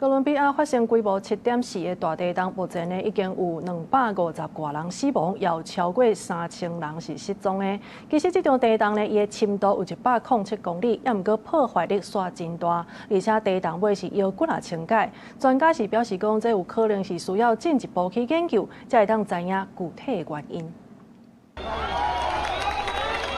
哥倫比亞發生規模7.4的大地動，目前呢已經有250外人死亡，有超過3000人是失蹤的。其實這場地動呢，伊的深度有107公里，也毋過破壞力煞真大，而且地動尾是搖幾若千擺。專家是表示講，這有可能是需要進一步去研究，才會當知影具體的原因。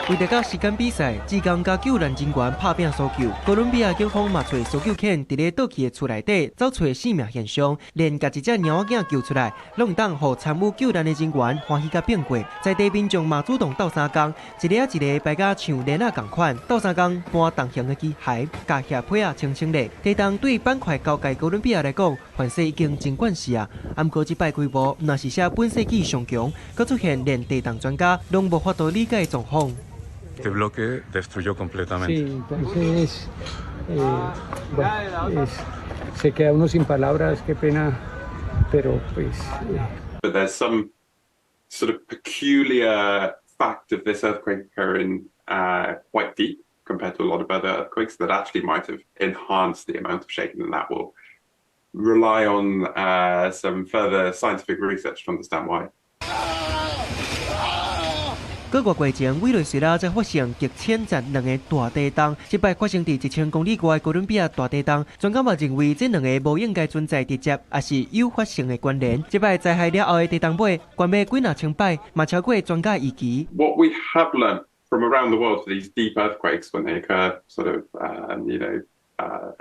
為著佮時間比賽，志工佮救難人員拍拚搜救。哥倫比亞警方嘛揣搜救犬佇咧倒去的厝內底走揣生命現象，連共一隻貓仔囝救出來，攏會當予參與救難的人員歡喜甲變過。在地民眾嘛主動鬥相共，一个仔一个排甲像鏈仔仝款，鬥相共搬重型的機械，共額被仔清清咧。地動對板塊交界哥倫比亞來講，凡勢已經真慣勢啊。毋過這擺規模，若是寫本世紀上強，閣出現連地動專家攏無法度理解的狀況。 Este bloque destruyó completamente. Sí, entonces, bueno, se queda uno sin palabras, qué pena, pero pues. But there's some sort of peculiar fact of this earthquake occurring quite deep compared to a lot of other earthquakes that actually might have enhanced the amount of shaking, and that will rely on some further scientific research to understand why. 幾個月前，委內瑞拉才發生極淺層兩个大地動，這擺發生佇1000公里外哥倫比亞大地動，專家嘛認為這兩个無應該存在直接，抑是誘發性的關聯。這擺災害了後的地動尾，懸欲幾若千擺，嘛超過專家預期。 What we have learned from around the world for these deep earthquakes when they occur, sort of,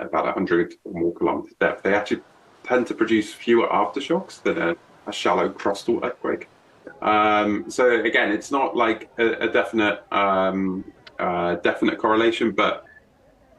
about 100 or more kilometers depth, they actually tend to produce fewer aftershocks than a shallow crustal earthquake. So again, it's not like a definite correlation, but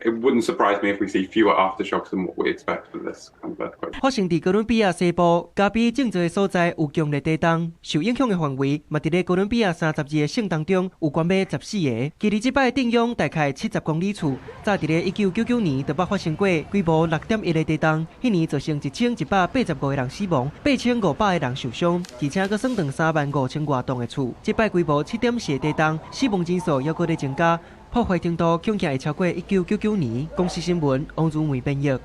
it wouldn't surprise me if we see fewer aftershocks than what we expect for this kind of earthquake. 發生佇哥倫比亞西部加比正座的所在有強烈地動，受影響的範圍嘛佇咧哥倫比亞32個省當中有懸欲14個。距離這擺震央大概70公里處，早佇咧1999年就捌發生過規模6.1的地動，彼年造成1185個人死亡，8500個人受傷，而且閣損斷3萬5千外棟的厝。這擺規模7.4的地動，死亡人數猶閣咧增加。破壞程度恐驚會超過1999年。公視新聞，王如梅編譯。